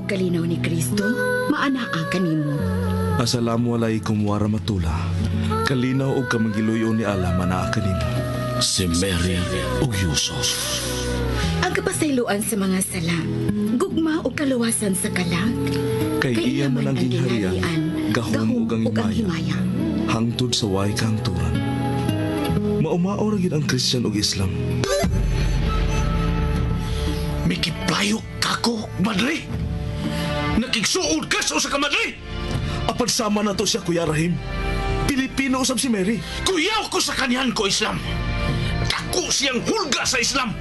kalinaw ni Kristo, maanaa kanimo. Assalamualaikum warahmatullah. Kalinaw og kamangiluyo ni Allah manaa kanimo. Si Mary ug Yusuf. Ang kapasayloan sa mga sala, gugma o kaluwasan sa kalag. Kay iya man ang gingharian, gahom ug ang himaya. Hangtod sa way kahangturan. Maumao ra gyud ang Christian ug Islam. Mikiplayo kako, madre. Nakigsuod ka sa usa ka madre. Apan sama na to siya, Kuya Rahim. Pilipino usab si Mary. Kuyaw ko sa kanyan ko, Islam. Dako siyang hulga sa Islam.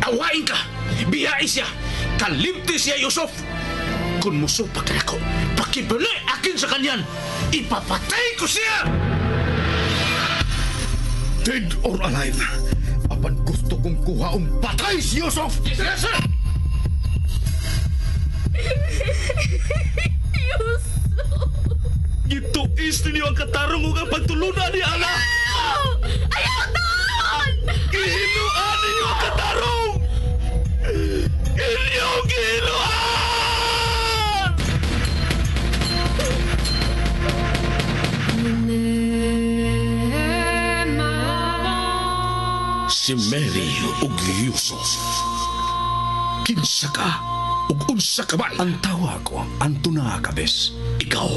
Awain ka, biyain siya, kalimti siya, Yusuf. Kung musupak na ako, pakibali akin sa kanyan, ipapatay ko siya! Dead or alive, apan gusto kong kuhaong patay si Yusuf! Yes, sir! Yusuf! Gituis ninyo ang katarong ug ang pagtulunan ni Allah! Ayaw taon! Gihinuan ninyo ang katarong! Inyong gihinuan! Si Mary ug Yusuf. Kinsa ka ug unsa ka man? Ang tawa ko, Antona Cabes. Ikaw,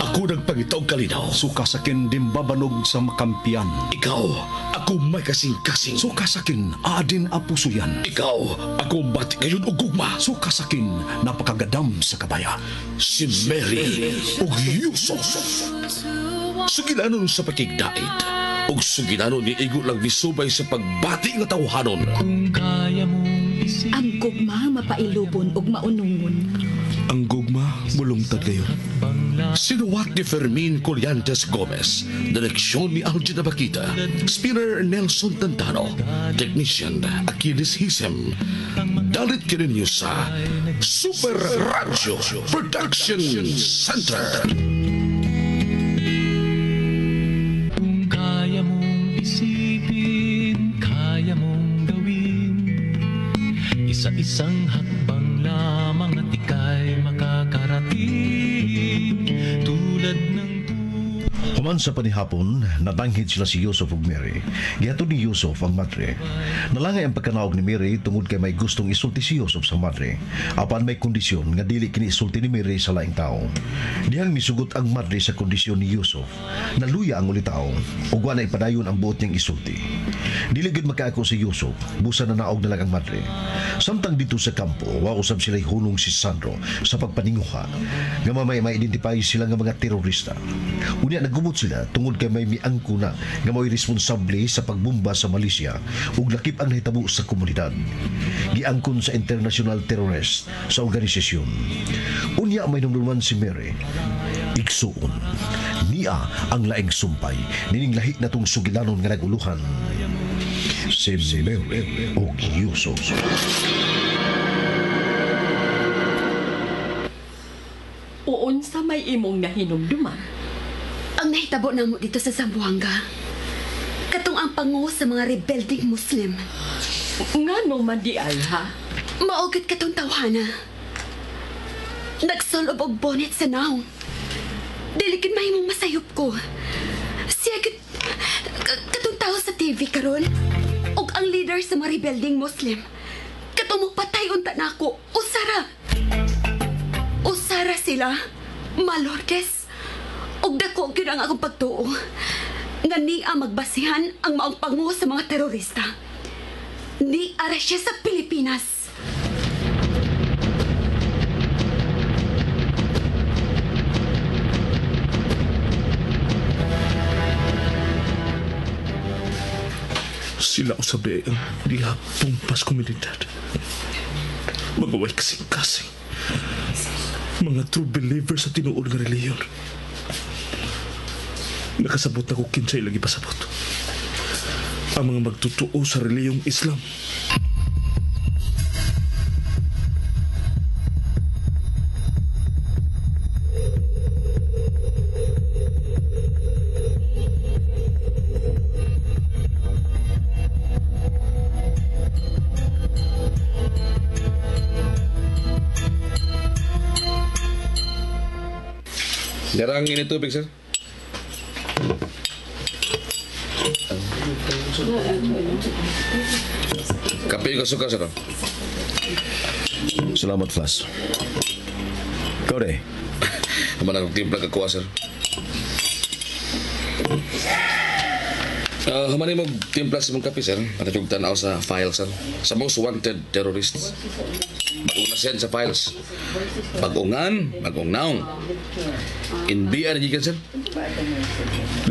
ako nagpangita og kalinaw. Suka sakin dimbabanog sa makampiyan. Ikaw, ako may kasing-kasing. Suka sakin, aadin apusuyan. Ikaw, ako bati ngayon og gugma. Suka sakin, napakagadam sa kabaya. Si Mary ug Yusuf. Sugilanon sa pakigdait. Ug sugilanon ni igo lang misubay sa pagbati nga tawhanon. Kung kaya mong isipin. Ang gugma mapailubon ug maunungon. Ang gugma mulungtad kayo. Sinuwat ni Fermin Collantes Gomez, direksyon ni Algin Abakita, spinner Nelson Tantano, technician Achilles Hisem. Dalit kininyo sa Super Radio Production Center. Kung kaya mong isipin, kaya mong gawin. Isa-isang hakbang lamang at ika'y makakarating. Tulad ng Human sa panihapon, nadanghid sila si Yusuf ug Mary. Gihatod ni Yusuf ang madre. Nalangay ang pagkanaog ni Mary tungod kay may gustong isulti si Yusuf sa madre. Apan may kondisyon nga dili kini isulti ni Mary sa laing tao. Dihang misugot ang madre sa kondisyon ni Yusuf. Naluya ang ulitaw ug wa na ipadayon ang buot niyang isulti. Dili gid makaako si Yusuf, busa na naog na lang ang madre. Samtang dito sa kampo, wa usab sila'y hunong si Sandro sa pagpaninguha. Nga mamay ma-identify sila nga mga terorista. Unya nagumot sila tungod kay may miangko na nga mao'y responsable sa pagbomba sa Malaysia ug lakip ang nahitabo sa komunidad. Giangkon sa international terrorist sa organisasyon. Unya may numduman si Mary. Igsuon. Niya ang laing sumpay nining lahi na tong sugilanon nga naguluhan. Si Mary ug Yusuf. Uunsa may imong nahinumduman? Ang nahitabo namo dito sa Zamboanga, katong ang pango sa mga rebelding Muslim. Ngano man di ay, ha? Maugit katong tawhana. Nagsulob og bonnet sa naong. Dili gid mahimong masayop ko. Siya gid katong tao sa TV karon og ang leader sa mga rebelding Muslim. Katong mopatay unta nako. Usara. Usara sila, Malordes. Og dako gyud ang akong pagtuo nga niya magbasihan ang maong pango sa mga terorista. Ni ara siya sa Pilipinas. Sila usabi ang gihapong pas komunidad. Mga way kasing-kasing. Mga true believers sa tinuod nga reliyon. Nakasabot na ko kinsay lagi pasabot. Ang mga magtotoo sa reliyong Islam. Darang ini tubig, sir. Kape yung kasuka, sir. Salamat, Flash. Ikaw, de. Naman ang timpla kakuha, sir. Humani mo timpla sa mong kape, sir. Patatug tanaw sa file, sir. Sa most wanted terrorists. Bagong na send sa files. Bagungan, bagong naong. In BR, gikan, sir.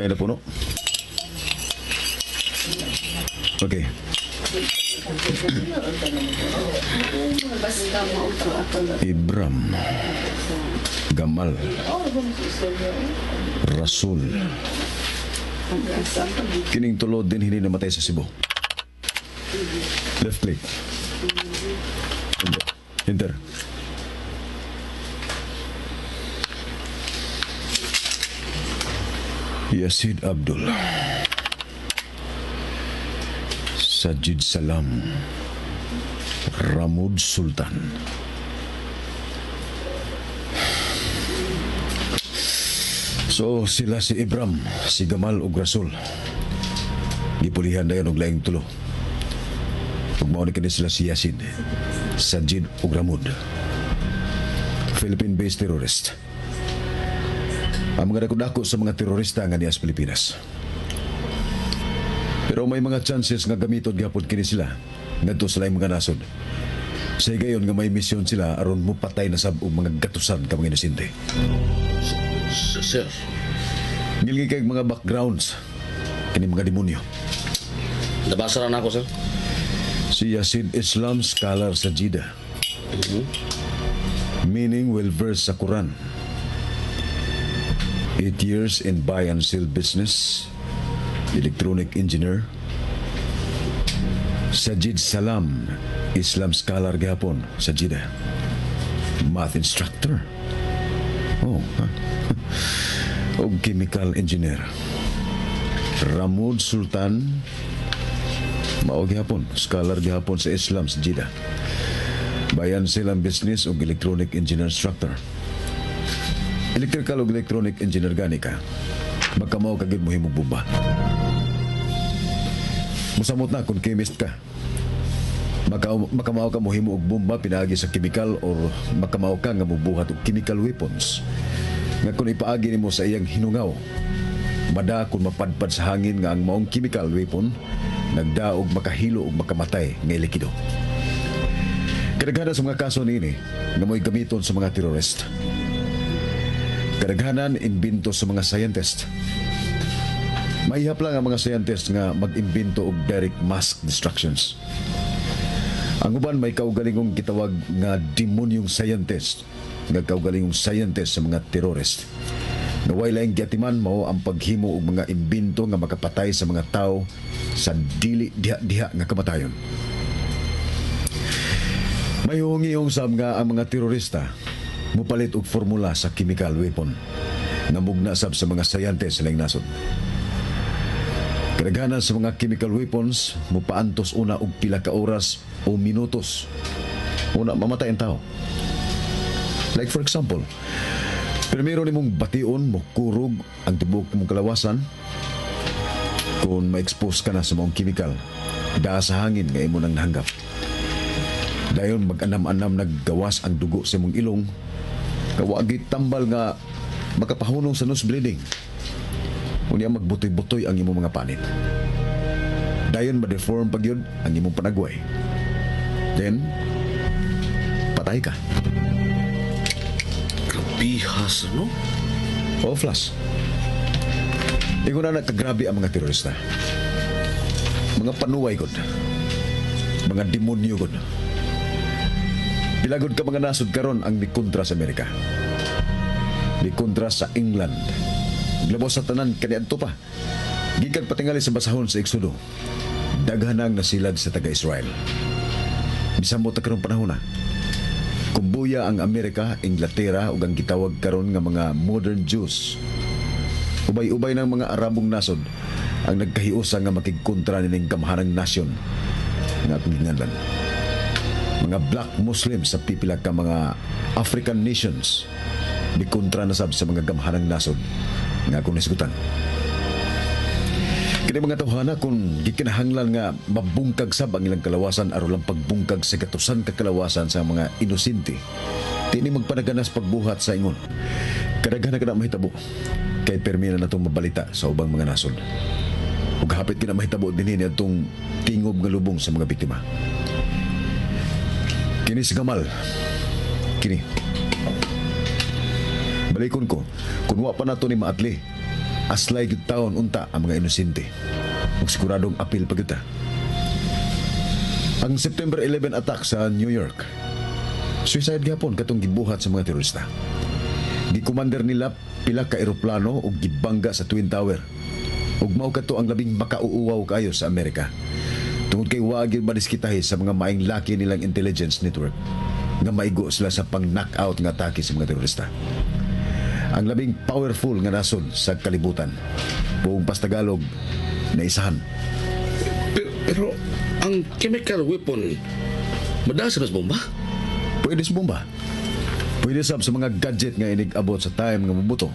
May na puno. Okay. Ibram. Gamal. Rasul. Kining tulod din hindi namatay sa Cebu. Left click. Enter. Enter. Yazid Abdul. Sajid Salam. Ramud Sultan. So sila si Ibram, si Gamal ug Rasul. Gipulihan dayon og laing tulo. Ug mao ni kini sila si Yasid, Sajid ug Ramud. Philippine-based terrorist. Ang mga dako-dako sa mga terorista nga niya sa Pilipinas. Pero may mga chances nga gamiton gyapon kini sila ngadto sa laing mga nasod. Sa higayon nga may misyon sila aron mopatay na sab og mga gatusan ka mga inosente. Sir. Ngilngig kay mga backgrounds kini mga demonyo. Nabasa na ako, sir. Si Yasid Islam, scholar sa Jeddah. Meaning well versed sa Quran. 8 years in buy and sell business. Electronic engineer. Sajid Salam, Islam scholar gihapon sa Jeddah. Math instructor. Oh, ha? Og chemical engineer. Ramud Sultan, mao gihapon, scholar gihapon sa Islam sa Jeddah. Bayan silang business og electronic engineer instructor. Electrical og electronic engineer gani ka. Magkamao ka gyud mohimong bomba. Musamot na kung chemist ka. Makamao ka mohimo og bomba pinaagi sa chemical or makamao ka nga mobuhat og chemical weapons. Nga kung ipaagi nimo sa iyang hinungaw, mada kung mapadpad sa hangin nga ang maong chemical weapon nagdaog makahilo og makamatay nga likido. Kadaghanan sa mga kaso niini nga mo'y gamiton sa mga terrorist. Kadaghanan imbento sa mga scientist. Mahihap lang ang mga scientist nga mag-imbento og direct mass destructions. Ang uban may kaugalingong gitawag nga demonyong scientist, nga kaugalingong scientist sa mga terrorist. Naway laing giatiman mao ang paghimo og mga imbento nga makapatay sa mga tao sa dili diha-diha nga kamatayon. May hungiyong sab nga ang mga terorista mupalit og formula sa chemical weapon nga mugna sab sa mga scientist sa laing nasod. Kadaghanan sa mga chemical weapons mupaantos una og pila ka oras o minutos. Una mamatay ang tao. Like for example, primero nimong bation mokurog ang tibuok mong kalawasan kung ma-expose ka na sa maong chemical daa sa hangin nga imo nang nahanggap. Dayon mag-anam-anam naggawas ang dugo sa imong ilong, kawagi tambal nga makapahunong sa nose bleeding. Unya magbutoy-butoy ang imong mga panit. Dayon ma-deform pag yun ang imong panagway. Then, patay ka. Grabihas, no? O, Flash. Ingon na nagkagrabe ang mga terorista. Mga panuway, god. Mga demonyo, god. Pilagod ka mga nasod karon ang mikontra sa Amerika. Mikontra sa England. Glabos sa tanan kaniadto pa. Gikan patingali sa basahon sa Exodo. Daghan ang nasilag sa taga-Israel. Bisan mo ta karong panahon na. Kumbuya ang Amerika, Inglaterra ug ang gitawag karon nga mga modern Jews. Ubay-ubay ng mga Arabong nasod ang nagkahiusa nga makigkontra nining gamhanang nasyon nga akong ginganlan. Mga black Muslims sa pipila ka mga African nations Mikontra na sab sa mga gamhanang nasod nga akong nasigutan. Kini mga tawhana kung gikinahanglan nga mabungkag sab ang ilang kalawasan aron lang pagbungkag sa gatusan ka kalawasan sa mga inosente. Tini magpanaganas pagbuhat sa ingon. Kadaghan na kana mahitabo kay permi na natong mabalita sa ubang mga nasod. Ug hapit kina mahitabo dinhi niadtong tingob nga lubong sa mga biktima. Kini si Gamal. Kini. Balikon ko, kung wa pa nato ni maatli, aslay gyud taon unta ang mga inosente. Ug siguradong apil pa gyud ta. Ang September 11 attack sa New York, suicide gyapon katong gibuhat sa mga terorista. Gikumander nila pila ka eroplano ug gibangga sa Twin Tower. Ug mao kato ang labing makauuwaw kaayo sa Amerika. Tungod kay wa gyud madiskitahi sa mga maing laki nilang intelligence network nga maigo sila sa pang-knockout nga atake sa mga terorista. Ang labing powerful nga nasod sa kalibutan. Buong pastagalog na isahan. Pero ang chemical weapon, madala sa mas bomba? Pwede sa bomba. Pwede sab sa mga gadget nga inig-abot sa time nga mubuto.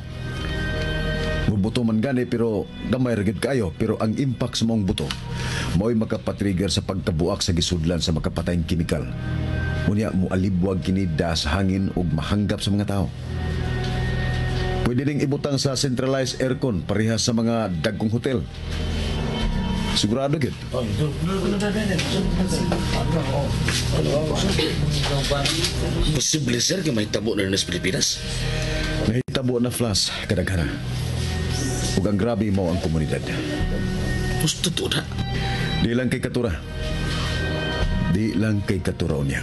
Mubuto man gani pero gamay ra gyud kaayo, pero ang impact sa maong buto mao'y makapatrigger sa pagkabuak sa gisudlan sa makapatayng kimikal. Unya moalibwag kini da sa hangin ug mahanggap sa mga tao. Pwede ding ibutang sa centralized aircon parehas sa mga dagkong hotel. Sigurado gyud. Posible sir nga mahitabo na rin sa Pilipinas? Nahitabo na flash kadaghana. Ug ang grabe mo ang komunidad. Gusto to na. Di lang kay Katura. Di lang kay Katura unya.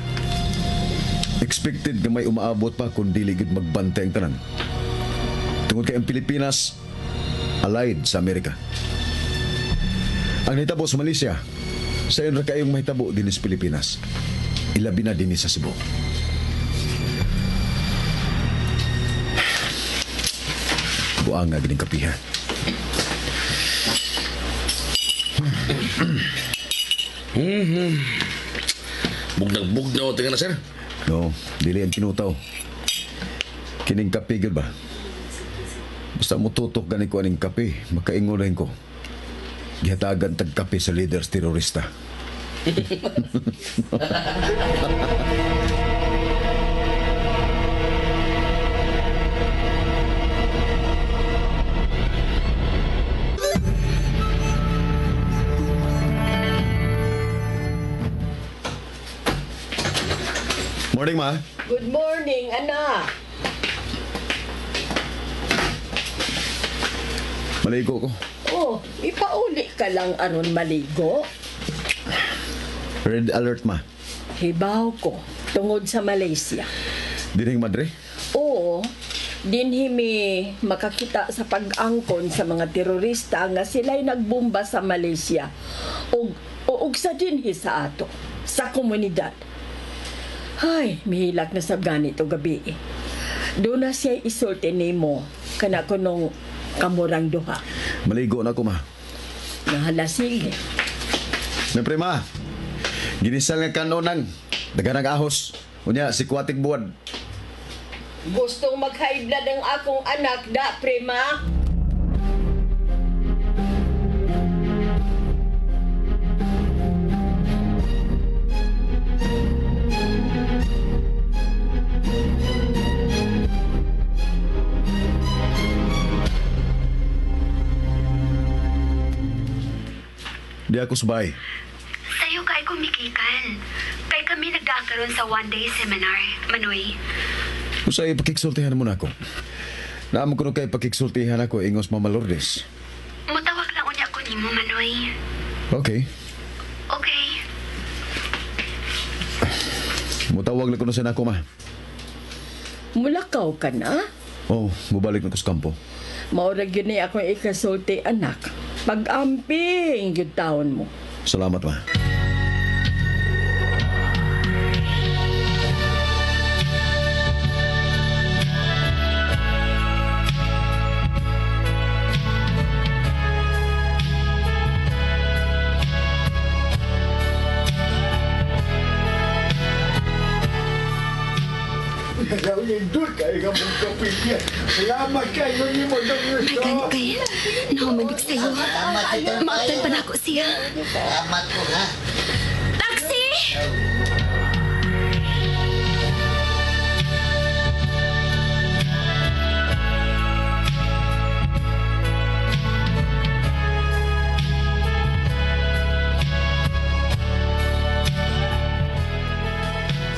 Expected nga may umaabot pa kung dili gyud magbantay ang tanan. Tungod kay ang Pilipinas allied sa Amerika. Ang nahitabo sa Malaysia, sayon ra kayong mahitabo dinhi sa Pilipinas. Ilabi na dinhi sa Cebu. Buang nga gining kapiha. Bugnag-bugnaw tinga na sir. No, dili ang kinutaw. Kining kape gyud ba? Basta mututok gani ko aning kape, makaingon rin ko. Gihatagan tag kape sa leaders terorista. Morning, ma. Good morning, anak. Maligo ko. Oh, ipauli ka lang aron maligo. Red alert, ma. Hibaw ko, tungod sa Malaysia. Dinhing madre? Oo, dinhi mi makakita sa pag-angkon sa mga terorista nga sila'y nagbomba sa Malaysia ug ug sa dinhi sa ato, sa komunidad. Ay, mihilak na sab ganito gabi. Doon na siya isulti nimo kana kunong kamurang duha. Maligo na ako, ma. Nahala sige. Siyempre, ma. Ginisal nga kanonang. Daganang ahos. Unya, si Kwatik buwad. Gustong mag-high blood ang akong anak, da, prima. Di ako subay. Sayo kay kumikikan. Kay kami nagdakaroon sa one-day seminar, Manoy. Usay, pakiksultihan mo na ako. Naamo ko kay pakiksultihan ako, ingos Mama Lourdes. Mutawag lang unya ko nimo, Manoy. Okay. Okay. Mutawag lang ko na sa nako, ma. Mulakaw ka na? Oh, mubalik na ko sa kampo. Maura gyud ni akong ikasulti, anak. Pag-amping gyud taon mo. Salamat, ma. Nindot kayo nga mong kapilya. Salamat kayo ni mo, Dong May Yusuf. gani kay nahumanig sa'yo. Maabtan pa nako siya. Salamat ko ha. Taxi!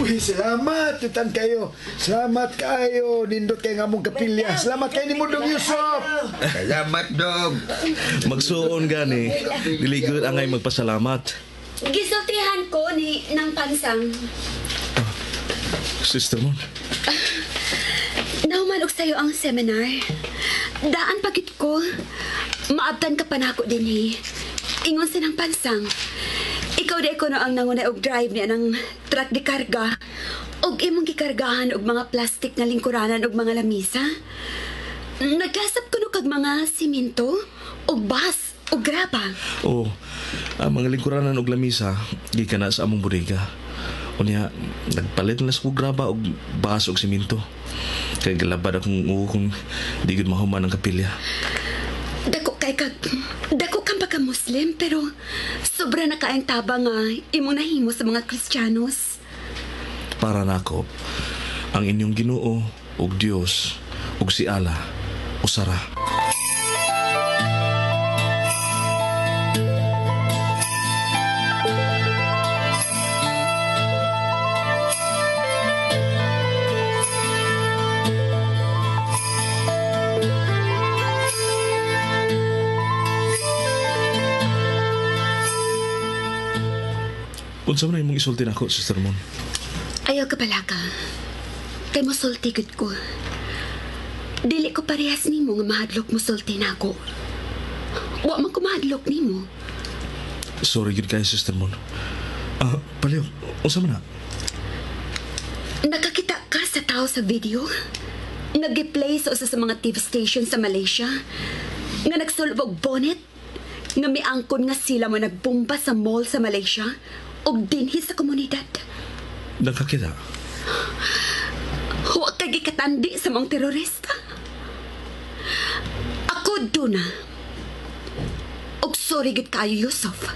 Uy, salamat, titan kayo. Salamat kayo. Nindot kayo nga mong kapilya. Salamat kayo ni mo, Dong Yusuf. Salamat, Dong. Magsuon gani, dili gud angay magpasalamat. Gisultihan ko ni ng pansang. Sister Mon, Nahuman og sayo ang seminar. Daan pagit ko. Maabtan ka pa nako dinhi. Ingon sa ng pansang. Ikaw di ko na ang nangunay og drive niya ng truck di karga. Og imong gikargahan og mga plastic nga lingkuranan og mga lamisa. Naglasap kuno kag mga simento og bus og graba. oh, ang mga lingkuranan og lamisa gikan na sa among bodega. Unya, nagpalit na sa kog graba og bas og simento. Kay galabad akong uwo kung di gud mahuman ang kapilya. Dako kay kag dako kang pagka Muslim pero sobra na kaayang tabang nga imong nahimo sa mga Kristiyanos. Para nako, ang inyong Ginoo ug Dios ug si Allah usara. Unsa man imong isulti nako, Sister Mon? Ayaw ka palaka. Kay mosulti gud ko. Dili ko parehas nimo nga mahadlok mosulti nako. Wa man ko mahadlok nimo. Sorry gud kayo, Sister Mon. Palihog, unsa man na? Nakakita ka sa tao sa video? Nag-play sa usa sa mga TV station sa Malaysia? Nga nagsulub og bonnet? Nga miangkon nga sila mo nagbomba sa mall sa Malaysia? Og dinhi sa komunidad? Nakakita. Huwag kay gikatandi sa mga terorista. Ako duna. Og sorry gid kayo, Yusuf.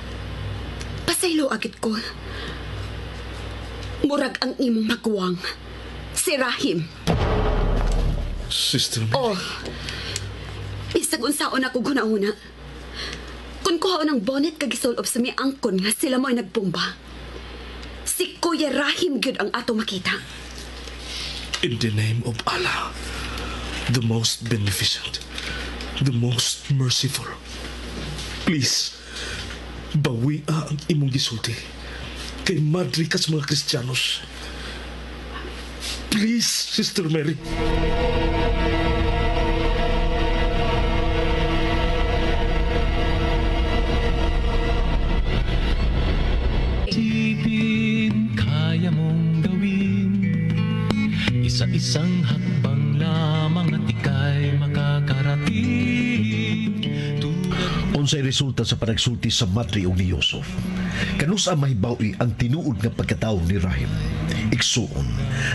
Pasaylo agad ko. Murag ang imong maguwang. Si Rahim. Sister Mary. Oh. Bisag unsaon ako guna-una. Kung kuhaon ang bonnet kag gisulob sa miangkon nga sila mo'y nagbomba. Si Kuya Rahim gyud ang ato makita. In the name of Allah, the most beneficent, the most merciful. Please, bawia ang imong gisulti. Kay madre ka sa mga Kristiyanos. Please, Sister Mary. Isipin, kaya mong gawin. Isa-isang hakbang lamang at ika'y makakarating. Tulad Unsay resulta sa panagsulti sa madre og ni Yusuf? Kanus-a mahibaw-i ang tinuod nga pagkatawo ni Rahim? Igsuon,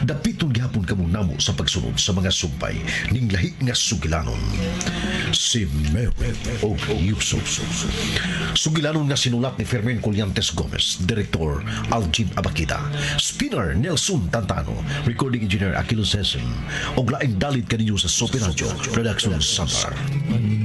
dapiton gihapon kamo namo sa pagsunod sa mga sumpay ning lahi nga sugilanon. Si Mary og Yusuf. Sugilanon nga sinulat ni Fermin Collantes Gomez, Director Algin Abakita, Spinner Nelson Tantano, Recording Engineer Aquilo Session, og laing dalit kaninyo sa Sope Radio Production Center. ng